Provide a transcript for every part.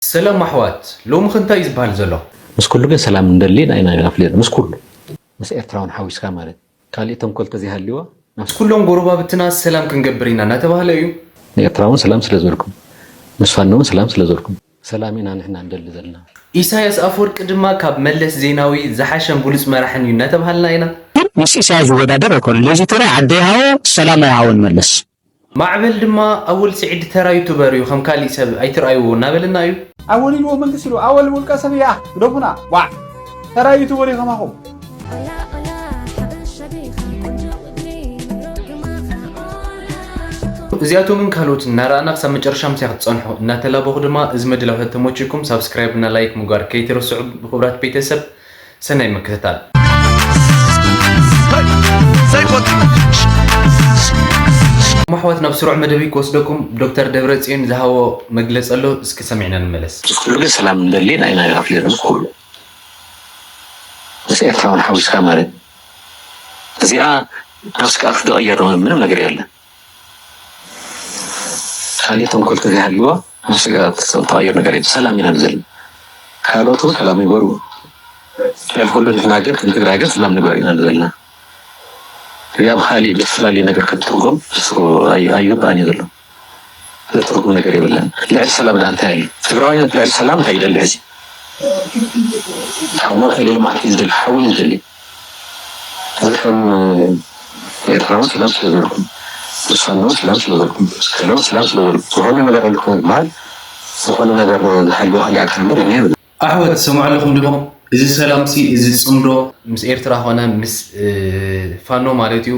ሰላም ኣሕዋት፣ ሎምኸ እንታይ እዩ ዝበሃል ዘሎ? ምስ ኩሉ ግን ሰላም እንደሊ ኢና ኢና ፍሊጥና፣ ምስ ኩሉ። ምስ ኤርትራ እውን ሓዊስካ ማለት። ካሊእ ተንኮል ተዘይሃልይዋ፣ ናብ ምስ ኩሎም ጎረባብትና ሰላም ክንገብር ኢና እናተባህለ እዩ። ንኤርትራ እውን ሰላም ስለ ዝበልኩም፣ ምስ ፋኖ እውን ሰላም ስለ ዝበልኩም። ሰላም ኢና ንሕና እንደሊ ዘለና። ኢሳያስ ኣፈወርቂ ድማ ካብ መለስ ዜናዊ ዝሓሸን ብሉጽ መራሕን እዩ እናተባሃልና ኢና። ግን ምስ ኢሳያስ ዝወዳደር ኣይኮነን። ለዚ ትግራይ ዓደይ ሃወ ሰላም ኣይሃወን መለስ። ማዕበል ድማ ኣወል ስዒድ ተራ ዩቱበር እዩ፣ ከም ካሊእ ሰብ ኣይትርኣይዎ እናበለና እዩ። ኣወል ኢልዎ መንግስቲ ኢልዎ ኣወል ውልቀ ሰብ እያ ግደፉና ዋዕ ተራ ዩቱበር እዩ ከማኹም። እዚኣቶምን ካልኦትን እናረኣና ክሳብ መጨረሻ ምሳይ ክትፀንሑ እናተላበኹ ድማ እዚ መድላው ተተመችኩም ሳብስክራይብ እና ላይክ ምግባር ከይትረስዑ ክቡራት ቤተሰብ። ሰናይ ምክትታል። ኣሕዋት ናብ ስሩዕ መደብ ክወስደኩም ዶክተር ደብረፅዮን ዝሃቦ መግለፂ ኣሎ እስኪ ሰሚዕና ንመለስ። ኩሉ ግን ሰላም እንደሊ ናይ ናይ ኣፍሊር ምስ ኩሉ ምስ ኤርትራውን ሓዊስካ ማለት እዚኣ ናብ ስጋኣት ክትቀየር ምንም ነገር የለን። ካሊእ ተንኮል ተዘይሃልዎ ኣብ ስጋኣት ተቐየር ነገር የለን። ሰላም ኢና ዘለና። ካልኦት እውን ሰላም ይበሉ። ልዕሊ ኩሉ ንሕና ግን ከም ትግራይ ግን ሰላም ንግበር ኢና ዘለና። እዚኣ ብካሊእ ብዝተፈላለየ ነገር ክትትርጎም እሱ ኣይ- ኣይግባእን እዩ ዘሎ። ዘትርጉም ነገር የብለን። ልዕሊ ሰላም ዳ እንታይ ኣሎ? ትግራዋይነት ልዕሊ ሰላም እንታይ ይደሊ ሕዚ? ሓውና ከሌ ልምዓት እዩ ዝደሊ፣ ሓዊ እዩ ዝደሊ። እዚ ከም ኤርትራውን ሰላም ስለ ዝበልኩም፣ ምስ ፋኖ ሰላም ስለ ዝበልኩም፣ ምስ ከሌ ሰላም ስለ ዝበልኩም፣ ዝኾነ ነገር ኣለኩም ዝበሃል ዝኾነ ነገር ዝሓልዎ ካልእ ኣካል እምበር እኔ የብለን። ኣሕዋት ትሰምዑ ኣለኹም ዶ? እዚ ሰላምሲ እዚ ፅምዶ ምስ ኤርትራ ኾነ ምስ ፋኖ ማለት እዩ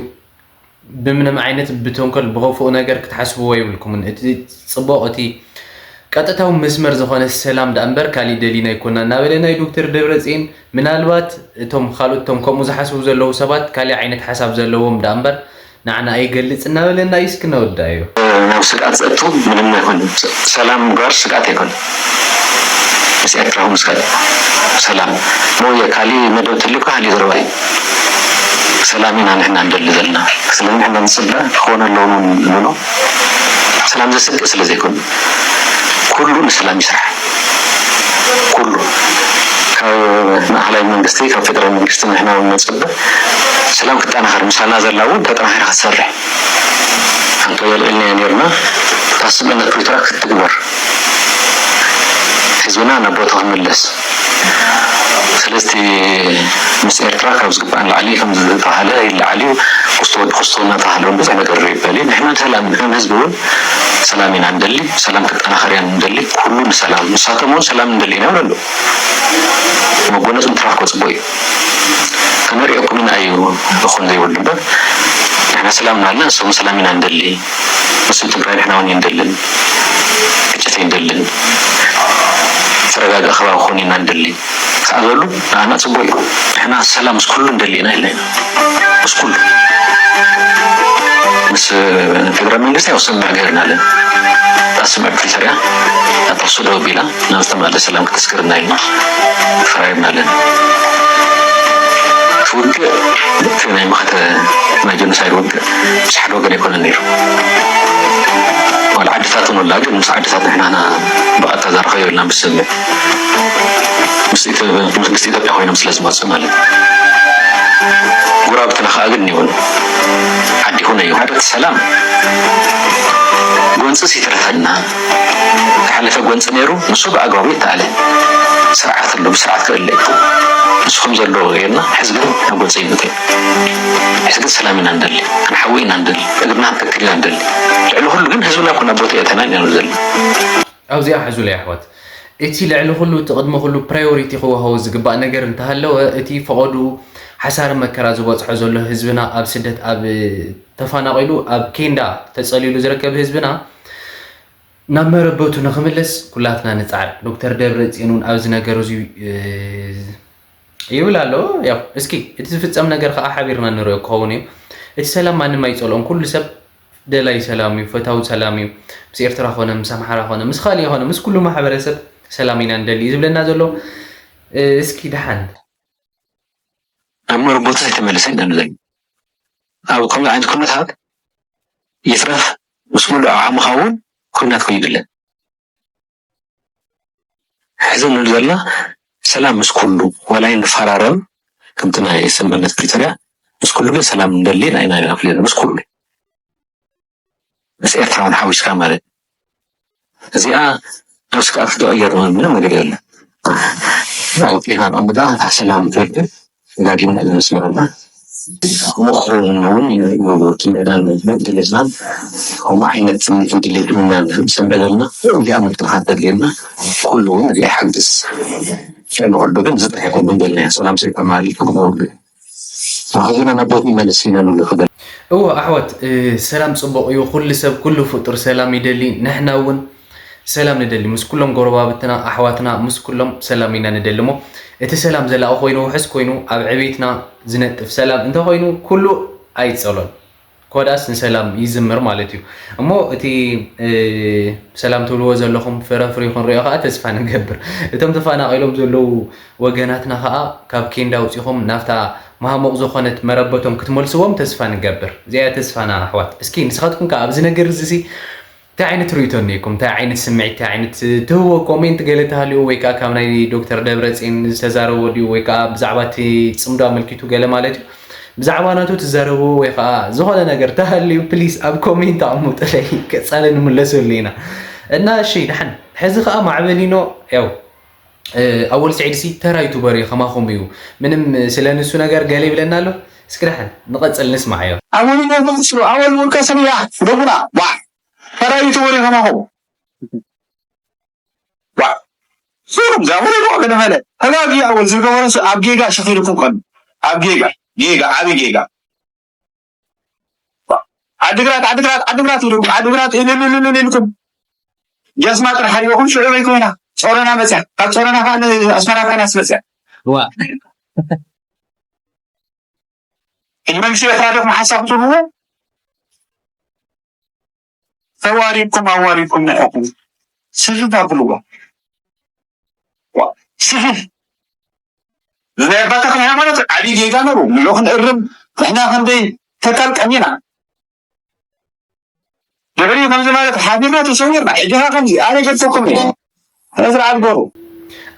ብምንም ዓይነት ብተንኮል ብኸፉእ ነገር ክትሓስብዎ የብልኩምን። እቲ ፅቡቕ እቲ ቀጥታዊ መስመር ዝኾነ ሰላም ደኣ እምበር ካሊእ ደሊና ኣይኮና እናበለ ናይ ዶክተር ደብረፅዮን ምናልባት እቶም ካልኦት እቶም ከምኡ ዝሓስቡ ዘለዉ ሰባት ካሊእ ዓይነት ሓሳብ ዘለዎም ደኣ እምበር ንዓና ኣይገልፅ እናበለና እዩ። እስኪ ነወዳእዮ። ናብ ስግኣት ዘእቱ ምንም ኣይኮን። ሰላም ምግባር ስግኣት ኣይኮን። ምስ ኤርትራ እውን ስግኣት ሰላም ሞየ ካሊእ መደብ ተልዩ ካሊእ ዘረባ እዩ። ሰላም ኢና ንሕና ንደሊ ዘለና። ስለዚ ንሕና ንፅበ ክኾነ ኣለዎ ንብሎ ሰላም ዘስግእ ስለ ዘይኮን ኩሉ ንሰላም ይስራሕ። ኩሉ ካብ ማእኸላይ መንግስቲ ካብ ፌደራል መንግስቲ ንሕና እውን ንፅበ ሰላም ክጠናኸር ምሳና ዘላ እውን ተጠናኺራ ክትሰርሕ ኣንቶ የልዕልና እያ ነርና እታ ስምዕነት ፕሪቶርያ ክትግበር ህዝብና ናብ ቦታ ክምለስ ስለዚ ምስ ኤርትራ ካብ ዝግባእ ንላዕሊ ከም ዝተባሃለ ይለዓል እዩ ክስቶ ወዲ ክስቶ እናተባሃለ እውን ብዙሕ ነገር ይበል እዩ ንሕና ሰላም ንሕና ህዝቢ እውን ሰላም ኢና ንደሊ ሰላም ክጠናኸር ኢና ንደሊ ኩሉ ንሰላም ንሳቶም እውን ሰላም ንደሊ ኢና ይብሉ ኣለዉ መጎነፅ ምትራፍ ከፅቦ እዩ ከነሪኦኩም ኢና እዩ እኹል ዘይብሉ እምበር ንሕና ሰላም እናበልና ንሶም ሰላም ኢና ንደሊ ንሱ ትግራይ ንሕና እውን ይንደልን ግጭት ይንደልን ዝተረጋግእ ከባቢ ክኾን ኢና ንደሊ ክኣ ዘሉ ንኣና ፅቡቅ እዩ ንሕና ሰላም ምስ ኩሉ ንደሊ ኢና ኢልና ምስ ኩሉ ምስ ፌደራል መንግስቲ ያው ስምምዕ ገይርና ኣለን እታ ስምምዕ ፕሪቶርያ እታ ሱዶ ኣቢላ ናብ ዝተማልአ ሰላም ክትስክርና ኢልና ተፈራሪምና ኣለና እቲ ውግእ ልክዕ ናይ መኸተ ናይ ጀኖሳይድ ውግእ ምስ ሓደ ወገን ኣይኮነን ነይሩ ዋላ ዓድታት እውን ኣላ ግን ምስ ዓድታት ንሕና ኢና ብቐጥታ ዘራኸዮ ኢልና ምስ ስምምዕ ምስ ኢትዮ- ምስ ኢትዮጵያ ኮይኖም ስለ ዝመፁ ማለት እዩ ጎረባብትና ከዓ ግን ይብሉ ዓዲ ይኹን እዩ ሓደ ሰላም ጎንፅስ ይትረፈና ዝሓለፈ ጎንፂ ነይሩ ንሱ ብኣግባቡ ይተኣለ ስርዓት ኣሎ ብስርዓት ክእለ ንሱ ከም ዘለዎ ጌርና ሕዚ ግን ናብ ጎንፂ ይምእት ሕዚ ግን ሰላም ኢና ንደሊ ክንሓዊ ኢና ንደሊ እግርና ክንተክል ኢና ንደሊ ልዕሊ ኩሉ ግን ህዝብና ኮና ቦታ ኤተና ኢና ንደሊ ኣብዚኣ ሕዙለይ ኣሕዋት እቲ ልዕሊ ኩሉ እቲ ቅድሚ ኩሉ ፕራዮሪቲ ክወሃቦ ዝግባእ ነገር እንተሃለወ እቲ ፈቐድኡ ሓሳረ መከራ ዝበፅሖ ዘሎ ህዝብና ኣብ ስደት ኣብ ተፋናቒሉ ኣብ ኬንዳ ተፀሊሉ ዝርከብ ህዝብና ናብ መረበቱ ንክምለስ ኩላትና ንፅዓር። ዶክተር ደብረፅዮን እውን ኣብዚ ነገር እዚ ይብል ኣሎ። ያው እስኪ እቲ ዝፍፀም ነገር ከዓ ሓቢርና ንሪኦ ክኸውን እዩ። እቲ ሰላም ማንም ኣይፀልኦን። ኩሉ ሰብ ደላይ ሰላም እዩ፣ ፈታዊ ሰላም እዩ። ምስ ኤርትራ ኮነ፣ ምስ ኣምሓራ ኮነ፣ ምስ ካሊእ ኮነ፣ ምስ ኩሉ ማሕበረሰብ ሰላም ኢና ንደሊ እዩ ዝብለና ዘሎ። እስኪ ደሓን ኣብ መረቦቱ ዘይተመለሰ ኢና ንደሊ። ኣብ ከምዚ ዓይነት ኩነታት ይትረፍ ምስ ሙሉእ ዓቕምኻ እውን ኩናት ከይድለ። ሕዚ ንብል ዘለና ሰላም ምስ ኩሉ፣ ዋላ ንፈራረም ከምቲ ናይ ስምምነት ፕሪቶርያ፣ ምስ ኩሉ ግን ሰላም ንደሊ፣ ናይ ናይ ክፍሊ ምስ ኩሉ፣ ምስ ኤርትራውን ሓዊስካ ማለት። እዚኣ ነብስካ ክትቕየር ምንም ነገር የለን። ኣውፂኻ ንቐምጣ፣ ሰላም ትረክብ። ደጋጊምና ኢና ንስምረና። ምኽርን እውን ይወኪልና፣ ድሌትናን ከምኡ ዓይነት ስምዒትን ድሌትን ኢና ንሰምዕ ዘለና። እዚኣ ምጥርሓን ተድልየና፣ ኩሉ እውን እዚኣ ይሓግዝ። ንወዱ ግን ዝጥራሕ ይኹን መንገድና እያ። ሰላም ሰይጣን ማለት ትግበሩ። ማሕዘና ናብ ቦት ይመለስ ኢና ንብሎ ክደ። እዎ ኣሕዋት፣ እ፣ ሰላም ጽቡቕ እዩ። ኩሉ ሰብ፣ ኩሉ ፍጡር ሰላም ይደሊ። ንሕና እውን ሰላም ንደሊ። ምስ ኩሎም ጎረባብትና፣ ኣሕዋትና፣ ምስ ኩሎም ሰላም ኢና ንደሊ። እሞ እቲ ሰላም ዘላቒ ኮይኑ፣ ውሑስ ኮይኑ፣ ኣብ ዕቤትና ዝነጥፍ ሰላም እንተኾይኑ፣ ኩሉ ኣይጸሎን። ኮዳስ ንሰላም ይዝምር ማለት እዩ። እሞ እቲ፣ እ፣ ሰላም ትብልዎ ዘለኹም ፍረ ፍሪኹ ክንሪኦ ከኣ ተስፋ ንገብር። እቶም ተፈናቒሎም ዘለዉ ወገናትና ከኣ ካብ ኬንዳ ኣውጺኹም ናብታ ማህሙቕ ዝኾነት መረበቶም ክትመልስዎም ተስፋ ንገብር። እዚኣ እያ ተስፋና ኣሕዋት። እስኪ ንስኻትኩም ከኣ ኣብዚ ነገር እዚ ሲ እንታይ ዓይነት ርእይቶ እኒኤኩም? እንታይ ዓይነት ስምዒት፣ እንታይ ዓይነት ትህቦ ኮሜንት ገለ ተሃልዩ ወይ ከኣ ካብ ናይ ዶክተር ደብረጽዮን ዝተዛረቦ ድዩ ወይ ከኣ ብዛዕባ እቲ ጽምዶ ኣመልኪቱ ገለ ማለት እዩ። ብዛዕባ ናቱ ትዛረቡ ወይ ከኣ ዝኾነ ነገር ተሃልዩ ፕሊስ ኣብ ኮሜንት ኣቕምጡለይ። ቀጻሊ ንምለሰሉ ኢና። እና እሺ፣ ደሓን። ሕዚ ከኣ ማዕበሊኖ ያው፣ እ፣ ኣወል ስዒድ ሲ ተራ ዩቱበር እዩ፣ ከማኹም እዩ። ምንም ስለ ንሱ ነገር ገለ ይብለና ኣሎ። እስኪ ደሓን ንቐጽል ንስማዓዮ። ኣወል ነው ምስሉ፣ ኣወል ውልቀ ሰብ እያ፣ ደጉና፣ ዋ። ተራ ዩቱበር እዩ፣ ከማኹም። ዋ። ሱሩም ዛሙሪ ነው ገለ መለ። ተጋጊ ኣወል ዝገበረ ስ-፣ ኣብ ጌጋ ሸኺልኩም ቀኑ። ኣብ ጌጋ፣ ጌጋ፣ ዓቢ ጌጋ። ዓድግራት፣ ዓድግራት፣ ዓድግራት ኢሉ፣ ዓድግራት ኢሉ፣ ኢሉ፣ ኢሉ፣ ኢሉ ኢልኩም። ጀስማ ጥራሕ ሓዲጎኩም ሽዑ በይ ኮይና። ጾሮና መጽያ። ካብ ጾሮና ከኣ ንኣስመራ ከናስ መጽያ። ዋ። ንመንግስቲ ኤርትራ ዲኹም ሓሳብ ትህብዎ? ተዋሪድኩም፣ ኣዋሪድኩም ንዕኹም። ስፍፍ ኣብልዎ። ዋ፣ ስፍፍ። ናይ ኣባ ተኽለ ሃይማኖት ዓብዪ ጌጋ ነሩ። ንዑ ክንእርም፣ ንሕና ክንደይ ተቃልቀም ኢና። ድሕሪኡ ከምዚ ማለት ሓቢርና ተሰዊርና። ሕጂ ኸኣ ከምዚ፣ ኣነ ገልጸኩም እየ። ስነ ስርዓት ገሩ።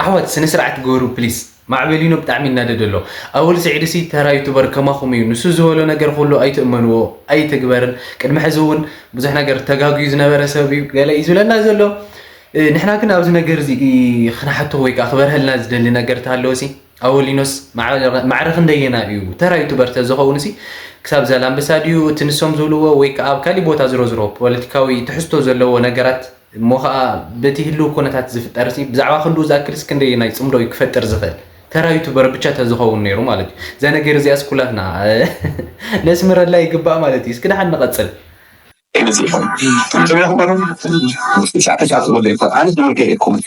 ኣሕዋት፣ ስነ ስርዓት ገሩ፣ ፕሊስ። ማዕበሊኖ ብጣዕሚ ይናደድ ኣሎ። ኣወል ስዒድ ሲ ተራ ዩቱበር ከማኹም እዩ። ንሱ ዝበሎ ነገር ኩሉ ኣይትእመንዎ፣ ኣይትግበርን። ቅድሚ ሕዚ እውን ብዙሕ ነገር ተጋግዩ ዝነበረ ሰብ እዩ። ገለ እዩ ዝብለና ዘሎ። እ፣ ንሕና ግን ኣብዚ ነገር እዚ፣ እ፣ ክንሓቶ ወይ ከኣ ክበርሀልና ዝደሊ ነገር እንተሃለወ ሲ፣ ኣወሊኖስ ማዕረ-፣ ማዕረ ክንደየና እዩ? ተራ ዩቱበር ተዝኸውን ሲ፣ ክሳብ ዛላምበሳ ድዩ እቲ ንሶም ዝብልዎ ወይ ከኣ ኣብ ካሊእ ቦታ ዝሮ ዝሮ ፖለቲካዊ ትሕዝቶ ዘለዎ ነገራት እሞ ኸኣ በቲ ህልው ኩነታት ዝፍጠር ሲ፣ ብዛዕባ ክንድኡ ዝኣክልስ ክንደየናይ ጽምዶ እዩ ክፈጥር ዝኽእል? ተራ ዩቱበር ብቻ ተዝኸውን ነይሩ ማለት እዩ። እዛ ነገር እዚኣስ ኩላትና ነስምረላ ይግባእ ማለት እዩ። እስኪ ደሓን ንቐጽል። ኣነስ ንውልቀ እየ ኮሚቴ።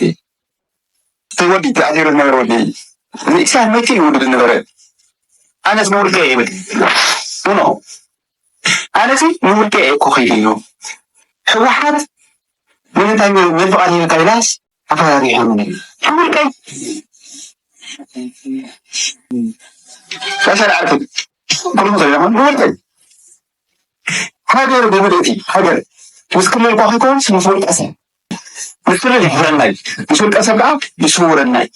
እቲ ወዲ ተኣሲሩ ዝነበረ ወዲ ንእስያን መኪ ይውድድ ዝነበረ። ኣነስ ንውልቀ እየ ይብል። ኖ፣ ኣነሲ ንውልቀ እየ እኮ ከይደ እዩ። ህወሓት ንምንታይ ሚ-፣ ምን ፍቓድ ሂበካ ኢላስ ኣፈራሪሖም እዩ። ንውልቀይ። ከሰር ዓርኩ። ኩሉ ሰው ይሆን ንውልቀይ። ሃገር ብምልእቲ፣ ሃገር። ምስ ክልል እኳ ከይኮንስ ምስ ውልቀ ሰብ። ምስ ክልል ይሕረናይ። ምስ ውልቀ ሰብ ከዓ ይስውረናይ።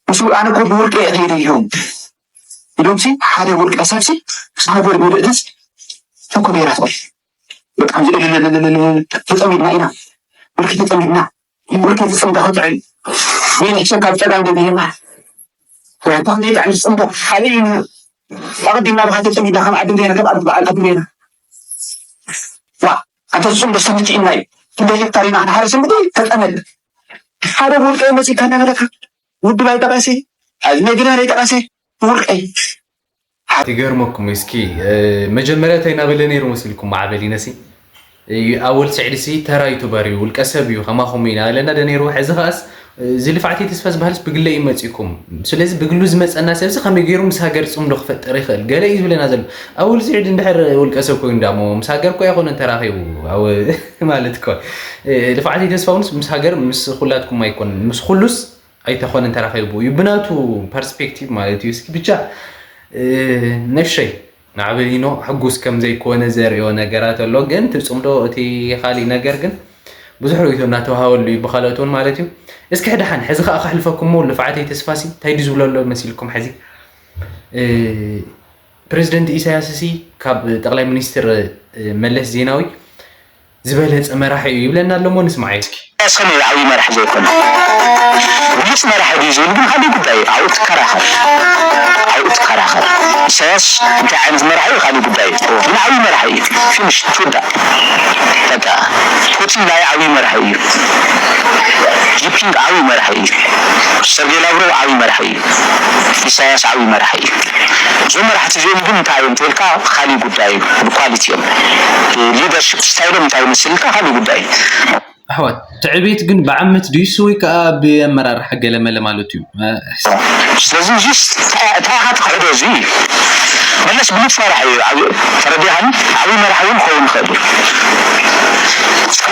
ምስ ው-፣ ኣነ እኮ ብውልቀ እየ ከይደ እዮም። ኢሎምሲ ሓደ ውልቀ ሰብሲ ምስ ሃገር ብምልእትስ ተኮቢራ ትብል። በጣም ዝእልልልልልል ተጸሚድና ኢና። ብርኪ ተጸሚድና። ብርኪ ተጸሚድና ክጥዕል። ወይ ንሕሰብ ካብ ጸጋም ገቢህና። ወይ እንኳን ዘይጥዕም ዝጽምዶ ሓደ እዩ። ኣቐዲምና ብኻ ተጸሚድና ከም ዓዲ ዜና፣ ከም ዓዲ በዓል ዓዲ ዜና። ዋ፣ ኣንተ ዝጽምዶ ሰምቲ ኢልና እዩ። ክንደይ ሄክታር ኢና ንሓርስ እምበር ተጸመድ። ሓደ ውልቀ መጺእካ እናበለካ ውድብ ኣይጠቐሰ፣ ኣዝመ ግና ዘይጠቐሰ ውልቀይ። ትገርመኩም እስኪ፣ እ፣ መጀመርያ እንታይ እናበለ ነይሩ መሲልኩም? ማዕበል ይነሲ፣ እ፣ ኣወል ስዕዲ ሲ ተራ ዩቱበር እዩ፣ ውልቀ ሰብ እዩ፣ ከማኹም ኢና ኣለና ደ ነይሩ። ሕዚ ኸኣስ፣ እ፣ እዚ ልፍዓት ተስፋ ዝበሃልስ ብግለ እዩ መፂኩም። ስለዚ ብግሉ ዝመፀና ሰብዚ ከመይ ገይሩ ምስ ሃገር ፅምዶ ክፈጥር ይኽእል? ገለ እዩ ዝብለና ዘሎ። ኣወል ስዕዲ እንድሕር ውልቀ ሰብ ኮይኑ ዳሞ ምስ ሃገር እኮ ኣይኮነን ተራኺቡ። ኣወ-፣ ማለት እኮ፣ እ፣ ልፍዓት ተስፋ እውንስ ምስ ሃገር ምስ ኩላትኩም ኣይኮነን። ምስ ኩሉስ ኣይተኾነን ተራኺቡ እዩ፣ ብናቱ ፐርስፔክቲቭ ማለት እዩ። እስኪ ብቻ፣ እ፣ ነፍሸይ፣ ማዕበሊኖ ሕጉስ ከም ዘይኮነ ዘርእዮ ነገራት ኣሎ፣ ግን እቲ ጽምዶ፣ እቲ ካሊእ ነገር ግን ብዙሕ ርእይቶ እናተዋሃበሉ እዩ ብካልኦት እውን ማለት እዩ። እስኪ ሕደሓን ሕዚ ከዓ ከሕልፈኩም ሞ ልፍዓተይ ተስፋሲ እንታይ ድዩ ዝብሎ ኣሎ መሲልኩም? ሕዚ እ፣ ፕሬዚደንት ኢሳያስ ሲ ካብ ጠቕላይ ሚኒስትር እ፣ መለስ ዜናዊ ዝበለፀ መራሒ እዩ ይብለና ኣሎ ሞ ንስማዓዮ እስኪ። ኢሳያስ ከመይ ዓብዪ መራሒ ዘይኮነ? ብሉፅ መራሒ ድዩ ዝብል ግን ካልእ ጉዳይ እዩ። ኣብኡ ትከራኸር። ኣብኡ ትከራኸር። ኢሳያስ እንታይ ዓይነት መራሒ እዩ ካልእ ጉዳይ እዩ። ግን ዓብዪ መራሒ እዩ። ፊኒሽ ትውዳእ። በቃ ፑቲን ናይ ዓብዪ መራሒ እዩ። ጂፒንግ ዓብዪ መራሒ እዩ። ሰርጌይ ላቭሮቭ ዓብዪ መራሒ እዩ። ኢሳያስ ዓብዪ መራሒ እዩ። እዞም መራሕቲ እዚኦም ግን እንታይ እዮም እንተልካ ካልእ ጉዳይ እዩ። ብኳሊቲ እዮም። ሊደርሽፕ ስታይሎም እንታይ ይመስል ኢልካ ካልእ ጉዳይ እዩ። ኣሕዋት ትዕቤት ግን ብዓመት ድዩስ ወይ ከዓ ብኣመራርሓ ገለመለ ማለት እዩ? ስለዚ እዚስ እንታይ እንታይ ኢኻ ትክሕዶ? እዚ መለስ ብሉፅ መራሒ እዩ። ዓብ- ተረዲኻኒ? ዓብዪ መራሒ እውን ክኸውን ይኽእል እዩ።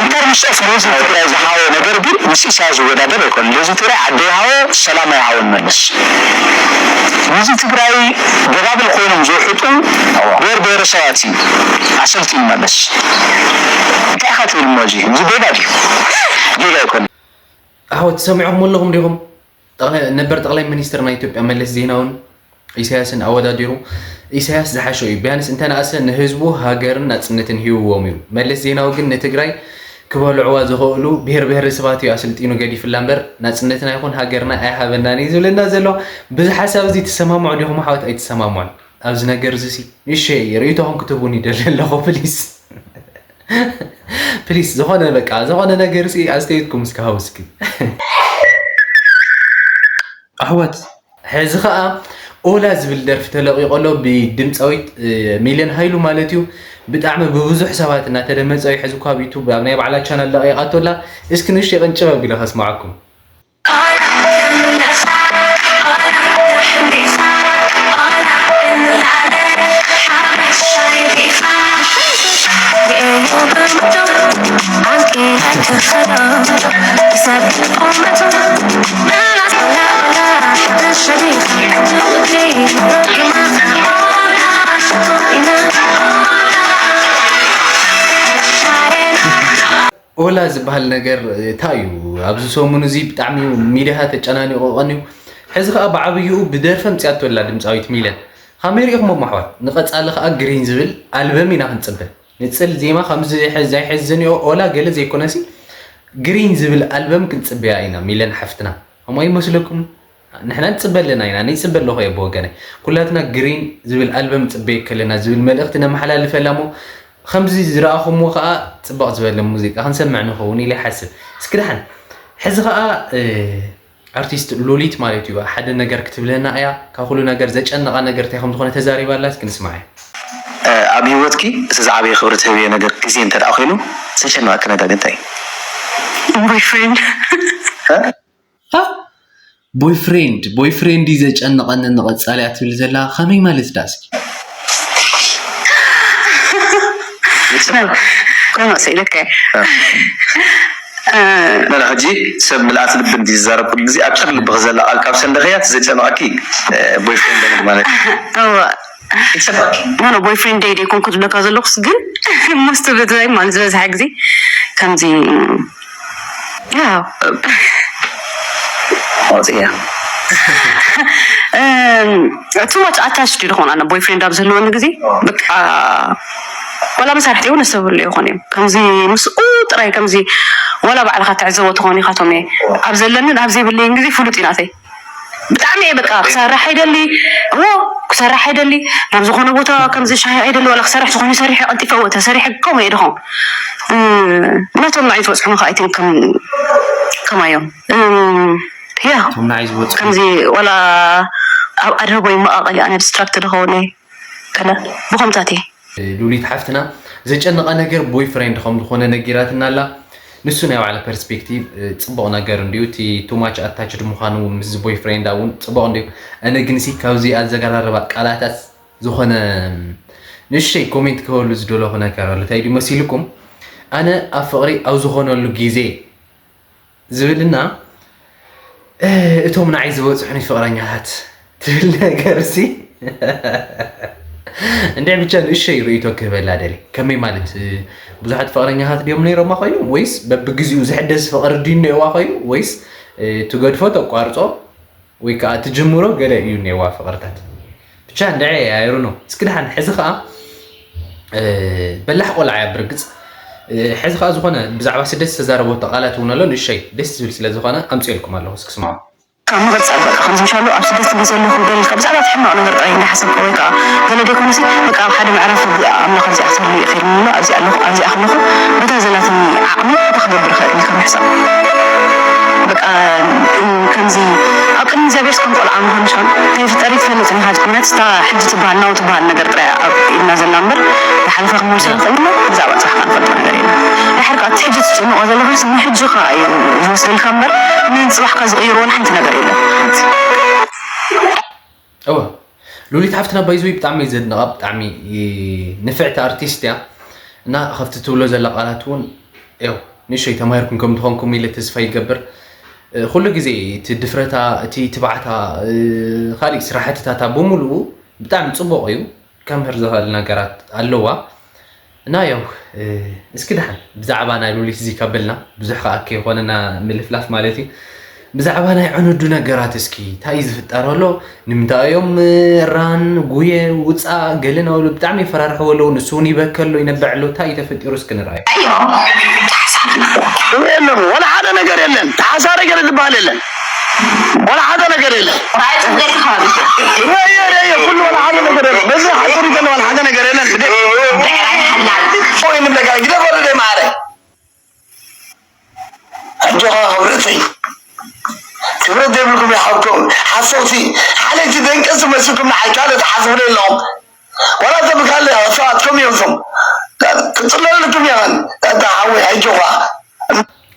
ኢንተርምስ ኦፍ ንህዝቢ ትግራይ ዝሃቦ ነገር ግን ምስ ኢሳያስ ዝወዳደር ኣይኮነን። ንህዝቢ ትግራይ ዓዲ ይሃቦ፣ ሰላም ኣይሃቦን መለስ። ንህዝቢ ትግራይ ደባብል ኮይኖም ዝውሕጡ ብሔር ብሔረሰባት እዩ ኣሰልጢኑ መለስ። እንታይ ኢኻ ትብል እሞ እዚ? እዚ ጌጋ ድዩ? ጌጋ ኣይኮነን። ኣሕዋት ሰሚዕኹም ኣለኹም ዲኹም? ጠቕላይ- ነበር ጠቕላይ ሚኒስትር ናይ ኢትዮጵያ መለስ ዜናውን ኢሳያስን ኣወዳዲሩ ኢሳያስ ዝሓሾ እዩ። ቢያንስ እንተነኣሰ ንህዝቡ ሃገርን ናጽነትን ሂብዎም እዩ። መለስ ዜናዊ ግን ንትግራይ ክበልዕዋ ዝኽእሉ ብሄር ብሄረሰባት እዩ ኣሰልጢኑ ገዲፍላ እምበር ናጽነትና ይኹን ሃገርና ኣይሃበናን እዩ ዝብለና ዘሎ። በዚ ሓሳብ እዚ ትሰማምዑ ዲኹም ኣሕዋት ኣይትሰማምዑን? ኣብዚ ነገር እዚ ሲ ንእሸይ ርእይቶኹም ክትህቡኒ ይደሊ ኣለኹ ፕሊስ። ፕሊስ ዝኾነ በቃ ዝኾነ ነገር ሲ ኣስተያየትኩም እስኪ ሃቡ እስኪ። ኣሕዋት ሕዚ ከዓ ኦላ ዝብል ደርፊ ተለቂቆ ኣሎ ብድምፃዊት ሚልን ሃይሉ ማለት እዩ። ብጣዕሚ ብብዙሕ ሰባት እናተደመፀ እዩ። ሕዚ እኳ ኣብ ዩቱብ ኣብ ናይ ባዕላ ቻናል ለቂቃቶ ኣላ። እስኪ ንእሽተይ ቅንጭብ ኣቢለ ከስማዓኩም። ኦላ ዝበሃል ነገር እንታይ እዩ? ኣብዚ ሰሙን እዚ ብጣዕሚ እዩ ሚድያታት ተጨናኒቑ ቀንዩ። ሕዚ ከዓ ብዓብይኡ ብደርፊ ኣምፅኣቶ ኣላ ድምፃዊት ሚለን። ከመይ ሪኢኹሞ ኣሕዋት? ንቐፃሊ ከዓ ግሪን ዝብል ኣልበም ኢና ክንፅበ። ንፅል ዜማ ከምዚ ሕዚ ኣይሕዝን እዮ ኦላ ገለ ዘይኮነሲ ግሪን ዝብል ኣልበም ክንፅበያ ኢና ሚለን ሓፍትና። ከምኡ ኣይመስለኩም? ንሕና ንፅበ ኣለና ኢና፣ ንፅበ ኣለኹ እየ ብወገነይ። ኩላትና ግሪን ዝብል ኣልበም ንፅበየኪ ኣለና ዝብል መልእኽቲ ነመሓላልፈላ እሞ ከምዚ ዝረኣኹምዎ ከዓ ፅብቕ ዝበለ ሙዚቃ ክንሰምዕ ንኸውን ኢለ ይሓስብ። እስኪ ደሓን ሕዚ ከዓ ኣርቲስት ሉሊት ማለት እዩ ሓደ ነገር ክትብለና እያ። ካብ ኩሉ ነገር ዘጨነቓ ነገር እንታይ ከም ዝኾነ ተዛሪባ ኣላ። እስኪ ንስማዕ እያ። ኣብ ህይወትኪ እቲ ዝዓበየ ክብሪ ትህብዮ ነገር ግዜ እንተ ደኣ ኮይኑ ዘጨነቐኪ ነገር ግን እንታይ እዩ? ቦይፍሬንድ ቦይፍሬንድ ቦይፍሬንድ እዩ ዘጨንቐኒ ንቐፃሊ እያ ትብል ዘላ ከመይ ማለት ዳ እስኪ ኮኖ ስኢለከ መላ ሕጂ ሰብ ምልኣት ልቢ እንዲ ዝዛረብ ኩሉ ግዜ ኣብ ጨር ልብኺ ዘላ ቃል ካብ ሰንደኽያ እቲ ዘጨንቐኪ ቦይፍሬንድ ማለት እዩ። ኖ ኖ ቦይፍሬንድ ደይ ደይኮንኩ ዝብለካ ዘለኩስ ግን most of the time ማለት ዝበዝሓ ግዜ ከምዚ ያው ኣውፅያ too much attached ይኾን ኣነ ቦይፍሬንድ ኣብ ዝህልወኒ ግዜ በቃ ወላ መሳርሕቲ እውን እሰብሉ ይኾን እዮም ከምዚ ምስኡ ጥራይ ከምዚ ወላ ባዕልካ ትዕዘቦ ትኾን ኢኻቶም እየ ኣብ ዘለንን ኣብ ዘይብለይን ግዜ ፍሉጥ ኢናተይ ብጣዕሚ እየ በቃ ክሰርሕ ኣይደሊ እዎ ክሰርሕ ኣይደሊ ናብ ዝኾነ ቦታ ከምዚ ሻሂ ኣይደሊ ዋላ ክሰርሕ ዝኾነ ሰሪሐ ቀልጢፈ እዎ ተሰሪሐ ከምኡ እየ ድኾን ናቶም ንዓይ ዝበፅሑኒ ከዓ ኣይትን ከማዮም ያ እቶም ንዓይ ዝበፅሑ ከምዚ ዋላ ኣብ ኣድህቦ ይመቃቀል ኣነ ዲስትራክት ድኸውን እየ ገለ ብኸምታት እየ ሉሊት ሓፍትና ዘጨነቓ ነገር ቦይፍሬንድ ከም ዝኾነ ነጊራትና ኣላ። ንሱ ናይ ባዕላ ፐርስፔክቲቭ ፅቡቕ ነገር እንድዩ። እቲ ቱማች ኣታችድ ምዃኑ ምስዚ ቦይፍሬንዳ እውን ፅቡቕ እንድዩ። ኣነ ግንሲ ካብዚ ኣዘራርባ ቃላታት ዝኾነ ንእሽተይ ኮሜንት ክህበሉ ዝደለኹ ነገር ኣሎ። እንታይ ድዩ መሲልኩም? ኣነ ኣብ ፍቕሪ ኣብ ዝኾነሉ ግዜ ዝብልና እቶም ንዓይ ዝበፅሑኒ ፍቕረኛታት ትብል ነገር ሲ እንድዒ ብቻ ንእሸይ ርእይቶ ክህበላ ደሊ። ከመይ ማለት፣ እ፣ ብዙሓት ፍቕረኛታት ድዮም ነይሮማ ኾይኑ? ወይስ በብግዚኡ ዝሕደስ ፍቕሪ ድዩ ነይዋ ኾይኑ? ወይስ፣ እ፣ ትገድፎ ተቋርጾ? ወይ ከዓ ትጅምሮ ገለ እዩ ነይዋ ፍቕርታት? ብቻ እንድዒ ኣይሩ ነው። እስኪ ደሓን ሕዚ ኸዓ፣ እ፣ በላሕ ቆልዓ እያ ብርግጽ። እ፣ ሕዚ ኸዓ ዝኾነ ብዛዕባ ስደት ዝተዛረበቶ ቃላት እውን ኣሎ። ንእሸይ ደስ ዝብል ስለ ዝኾነ ኣምፅኤልኩም ኣለኹ። እስኪ ስማዑ። ካብ ምቕጻል በቃ ከምዚ ምሻሉ ኣብ ስደት እንዲ ዘለኹ ገለ ኢልካ ብዛዕባ እቲ ሕማቕ ነገር ጥራይ እንዳሓሰብካ ወይ ከዓ ገለ ደይኮነሲ በቃ ኣብ ሓደ ምዕራፍ ኣምላኽ ኣብዚኣ ክትህሉ እዩ ኸይድኒ ኣሎ ኣብዚኣ ኣለኹ ኣብዚኣ ከለኹ በታ ዘላትኒ ዓቕሚ እንታይ ክገብር እኽእል ኢልካ ምሕሳብ በቃ ከምዚ ኣብ ቅድሚ እግዚኣብሔር ከም ቆልዓ ምዃን ምሻሉ ከይፍጠር ይትፈልጥ ኢኻ ምክንያት ስታ ሕጂ ትበሃል ናው ትበሃል ነገር ጥራይ ኣብ ኢድና ዘላ እምበር ዝሓለፈ ክመልሶ ንኽእል እሞ ብዛዕባ ጽባሕካ ንፈልጦ ነገር የለን ድሕር ከዓ እቲ ሕጂ ትጭንቆ ዘለኹስ ንሕጂ ከዓ እዩ ዝወስደልካ እምበር ንጽባሕካ ዝቕይር ወላ ሓንቲ ነገር የለን እወ ሉሊት ሓፍትና ባይዘወይ ብጣዕሚ ዘድንቓ ብጣዕሚ ንፍዕቲ ኣርቲስት እያ እና ከፍቲ ትብሎ ዘላ ቃላት እውን ያው ንእሸይ ተማሂርኩም ከም ትኾንኩም ኢለ ተስፋ ይገብር ኩሉ ግዜ እቲ ድፍረታ እቲ ትባዕታ ካሊእ ስራሕትታታ ብምሉኡ ብጣዕሚ ፅቡቕ እዩ ከምህር ዝኽእል ነገራት ኣለዋ እና ያው እስኪ ደሓን ብዛዕባ ናይ ሉሊት እዚ ከብልና ብዙሕ ከዓ ከይኮነና ምልፍላፍ ማለት እዩ ብዛዕባ ናይ ዕኑዱ ነገራት እስኪ እንታይ እዩ ዝፍጠር ኣሎ ንምንታይ እዮም ራን ጉየ ውፃ ገለ ናበሉ ብጣዕሚ ይፈራርሕዎ ኣለዉ ንሱ እውን ይበከ ኣሎ ይነብዕ ኣሎ እንታይ እዩ ተፈጢሩ እስኪ ንርኣዮ የለን ወላ ሓደ ነገር የለን ተሓሳረ ገለ ዝበሃል የለን ወላ ሓደ ነገር የለን ኩሉ ወላ ሓደ ነገር የለን በዚ ሓፂር ዘሎ ወላ ሓደ ነገር የለን ወይ ንብለካ ግደ ወረደ ማዕረ ኣጆኻ ክብረተይ ክብረት ዘይብልኩም ይሃብኩም ሓሰውቲ ሓለይቲ ደንቀ ዝመስልኩም ንዓይ ካልእ ትሓስቡ ኣለኹም ዋላ ተብካለ ሰባትኩም ይኹም ክፅለለልኩም ይኽን እታ ሓወይ ኣጆኻ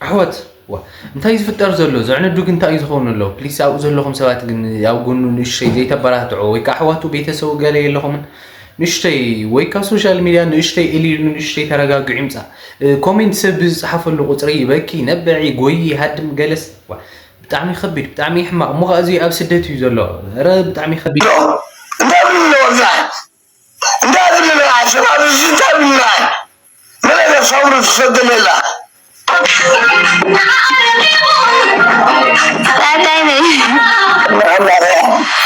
ኣሕዋት ዋ እንታይ ዝፍጠር ዘሎ ዘዕነዱ ግን እንታይ እዩ ዝኸውን ኣሎ ፕሊስ ኣብኡ ዘለኹም ሰባት ግን ኣብ ጎኑ ንእሽተይ ዘይተበራትዖ ወይ ከዓ ኣሕዋቱ ቤተሰቡ ገለ የለኹምን ንእሽተይ ወይ ካብ ሶሻል ሚድያ ንእሽተይ እልሉ ንእሽተይ ተረጋግዑ ይምፃእ ኮሜንት ሰብ ብዝፅሓፈሉ ቁፅሪ ይበኪ ይነብዕ ይጎይ ይሃድም ገለስ ብጣዕሚ ከቢድ ብጣዕሚ ሕማቕ እሞ ከዓ እዚ ኣብ ስደት እዩ ዘሎ ረ ብጣዕሚ ከቢድ እንታይ ብሎ ኣብዛ እንታይ ብሎ ኣሽራብ እንታይ ብሎ መለለ ሰብሩ ትሰደለላ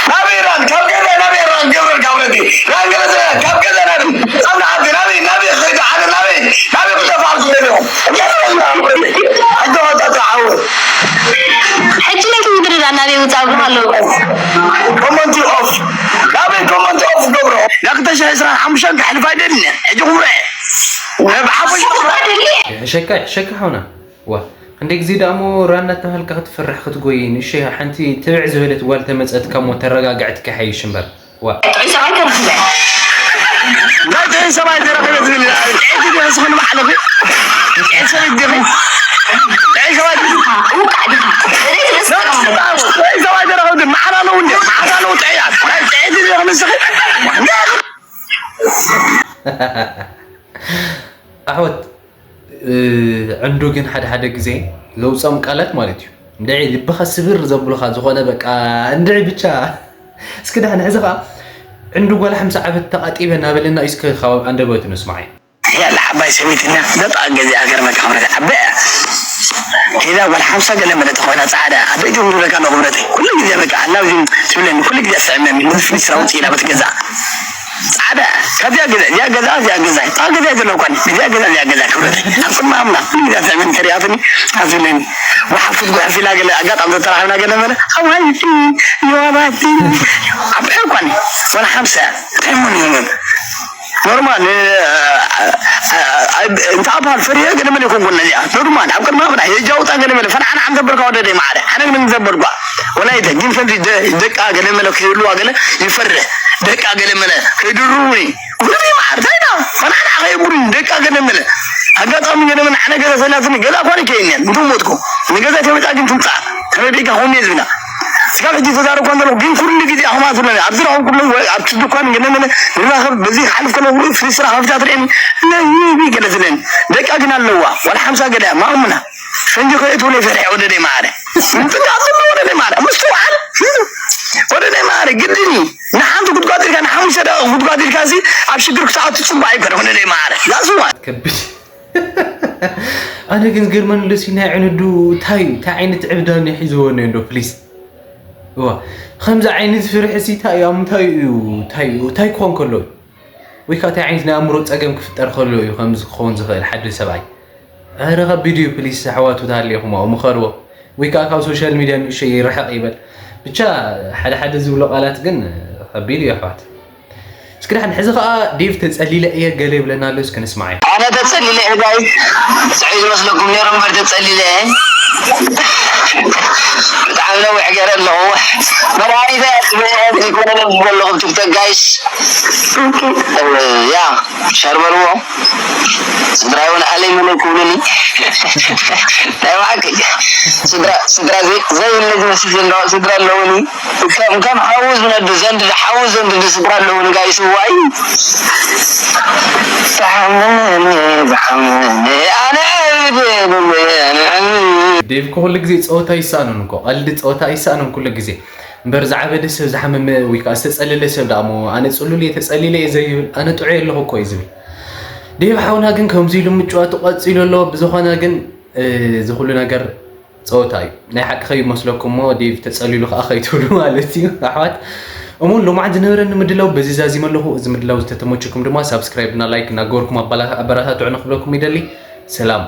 ናበይ ራን ካብ ገዛ ናበይ ራን ገብረ ካብረቲ ራን ገበዘ ካብ ገዛ ናብ ኣብ ንዓዲ ናበይ ናበይ ኸይዱ ሓደ ናበይ ናበይ ክጠፋልኩ ደለኹ ኣጆኻ ጣጣ ዓወት ሕጂ ለይቲ ምድሪ ዳ ናበይ ውፃእ ብሎ ኣለዉ ኮመንቲ ኦፍ ናበይ ኮመንቲ ኦፍ ገብሮ ናብ ክልተ ሽሕ ዕስራን ሓሙሽተን ክሕልፍ ኣይደልን ሕጂ ክምርዐ ብሓሙሽተ ሕሸካ ሕሸካ ሓውና ዋ ክንደይ ግዜ ደኣ እሞ ራና ተባሃልካ ክትፈርሕ ክትጎይ ንእሸ ሓንቲ ትብዕ ዝበለት ጓል ተመፀትካ እሞ ተረጋግዐት ከይሓይሽ እምበር ዋ ጥዑይ ሰብኣይ ተረኺበ ናይ ጥዑይ ሰብኣይ ተረኺበ ትብል ጥዕቲ ዲኺ ስኽን ባዕልኺ ጥዕቲ ሰበይቲ ዲኺ ጥዑይ ሰብኣይ ውቃዕ ዲኻ ጥዑይ ሰብኣይ ተረኺቡ ግን መዓት ኣለዉ እንዲ መዓት ኣለዉ ጥዕያት ናይ ጥዕቲ ዲኺ ንስኺ ኣሕወት ዕንዱ ግን ሓደ ሓደ ግዜ ዘውፀም ቃላት ማለት እዩ እንድዒ ልብኻ ስብር ዘብሉኻ ዝኾነ በቃ እንድዒ ብቻ እስኪ ዳሕን ሕዚ ኸዓ ዕንዱ ጓል ሓምሳ ዓመት ተቓጢበ እናበለና እዩ እስከ ካብ ኣንደበቱ ንስማዓዮ ያላ ዓባይ ሰበይትና በጣ ገዚኣ ገርመካ ክብረት ዓበያ ሄዳ ጓል ሓምሳ ገለ መለ ተኾይና ፃዕዳ ዓበይቲ ክብረካ ሎ ክብረተይ ኩሉ ግዜ በቃ ኣላብዚም ትብለኒ ኩሉ ግዜ ስዕመኒ ንፍሊ ስራውፂ ኢላ በቲ ገዛ ጻዕዳ ካብዚኣ ገዛ እዚኣ ገዛ እዚኣ ገዛ እታ ገዛ ዘለኳኒ እዚኣ ገዛ እዚኣ ገዛ ክብረት ኣብ ቅድሚ ኣምና ኩሉ ግዜ ትዕመን ተሪኣትኒ ኣዝብለኒ ወሓፉት ጉሕፍ ኢላ ገለ ኣጋጣሚ ዘተራኸብና ገለ መለ ኣዋይቲ ይዋባቲ ኣብ ዕርኳኒ ወላ ሓምሳ ትዕሙን ይሁን ኖርማል እንተ ኣባል ፈሪሀ ገለ መለ ይኮንኩን ነዚኣ ኖርማል ኣብ ቅድሚ ኣምና የጃውጣ ገለ መለ ፈንዓና ዓም ዘበልካ ወደደ ማዕረ ኣነ ግን ዘበልኳ ወላይተ ግን ከምዚ ደቃ ገለ መለ ከይብልዋ ገለ ይፈርሕ ደቃ ገለ መለ ከይድርቡኒ ኩሉ ይመዓር ታይና ፈናና ከይቡኒ ደቃ ገለ መለ ኣጋጣሚ ገለ መለ ኣነ ገዛ ሰላትኒ ገዛ ኳን ከይንያ እንቱ ሞትኩ ንገዛ ተመጣ ግን ትምጻ ተረዲካ ሆነ ዝብላ ስጋብ ሕጂ ተዛረብ ኳን ዘለኹ ግን ኩሉ ግዜ ኣኹማት ብለኒ ኣብዚ ረኸብ ኩሉ ኣብ ድኳን ገለ መለ ንራኸብ በዚ ክሓልፍ ከለኹ ፍሪ ስራ ከፍታ ትርእየኒ ነይቢ ገለ ትብለኒ ደቃ ግን ኣለዋ ዋላ ሓምሳ ገለ ማእሙና ፈንጂ ከእትውለይ ፈሪሐ ወደደይ ማዕረ ምጥቃ ጽቡቅ ወደደይ ማዕረ ምስትውዓል ወደደይ ማዕረ ግድን እዩ ንሓንቲ ጉድጓድ ኢልካ ንሓሙሽተ ደቂቅ ጉድጓድ ኢልካ እዚ ሽግር ክትኣቱ ጽቡቅ ኣይኮነ ሆነ ደይ ማረ ላዝዋ ከብድ ኣነ ግን ዝገርመኒ ሉሲ ናይ ዕንዱ እንታይ እንታይ ዓይነት ዕብዳን ሒዝዎ እንዶ ፕሊስ ዋ ከምዚ ዓይነት ፍርሒ ሲ እንታይ እዩ እንታይ እዩ እንታይ እዩ እንታይ ክኾን ከሎ እዩ ወይ ከዓ እንታይ ዓይነት ናይ ኣእምሮ ፀገም ክፍጠር ከሎ እዩ ከምዚ ክኸውን ዝኽእል ሓደ ሰብኣይ ኧረ ከቢድ እዩ ፕሊስ ኣሕዋቱ ተሃሊኹም ኣብኡ ምኸርዎ ወይ ከዓ ካብ ሶሻል ሚድያ ንእሸ ይርሕቕ ይበል ብቻ ሓደ ሓደ ዝብሎ ቃላት ግን ከቢድ እዩ ኣሕዋት እስኪ ደሓን ሕዚ ከዓ ዴቭ ተፀሊለ እየ ገለ ይብለና ኣሎ እስኪ ንስማዓዮ ኣነ ተፀሊለ እየ ጋይ ስዑ ዝመስለኩም ነይሩ እምበር ተፀሊለ እየ ብጣዕሚ ነዊሕ ገይረ ኣለኹ መድሃኒተ ይኮነ ዘለኹም ቲክቶክ ጋይስ ያ ሸር በልዎ ስድራይ እውን ኣለይ መለይ ክብሉኒ ናይ ብሓቂ ስድራ ስድራ ዘይ- ዘይብለይ ዝመስል ዘሎ ስድራ ኣለውኒ ከም ከም ሓዊ ዝነዱ ዘንድድ ሓዊ ዘንድድ ስድራ ኣለውኒ ጋይስ ዋይ ዝሓምኒ ዝሓምኒ ኣነ ዕብድ ኣነ ዕብድ ዴቭ እኮ ኩሉ ግዜ ፀወታ ይሳኑን እኮ ቀልዲ ፀወታ ይሳኑን ኩሉ ግዜ እምበር ዝዓበደ ሰብ ዝሓመመ ወይ ከዓ ዝተፀለለ ሰብ ደኣ እሞ ኣነ ፅሉል እየ ተፀሊለ እየ ዘይብል ኣነ ጥዑይ ኣለኹ እኮ እዩ ዝብል ዴቭ ሓውና ግን ከምዚ ኢሉ ምጭዋቱ ቀፂሉ ኣሎ ብዝኾነ ግን እዚ ኩሉ ነገር ፀወታ እዩ ናይ ሓቂ ከይመስለኩም እሞ ዴቭ ተፀሊሉ ከዓ ከይትብሉ ማለት እዩ ኣሕዋት እሙን ሎማዓት ዝነበረኒ ምድላው በዚ ዛዚመ ኣለኹ እዚ ምድላው ዝተተመችኩም ድማ ሳብስክራይብ እና ላይክ እናገበርኩም ኣበረታትዑ ንክብለኩም ይደሊ ሰላም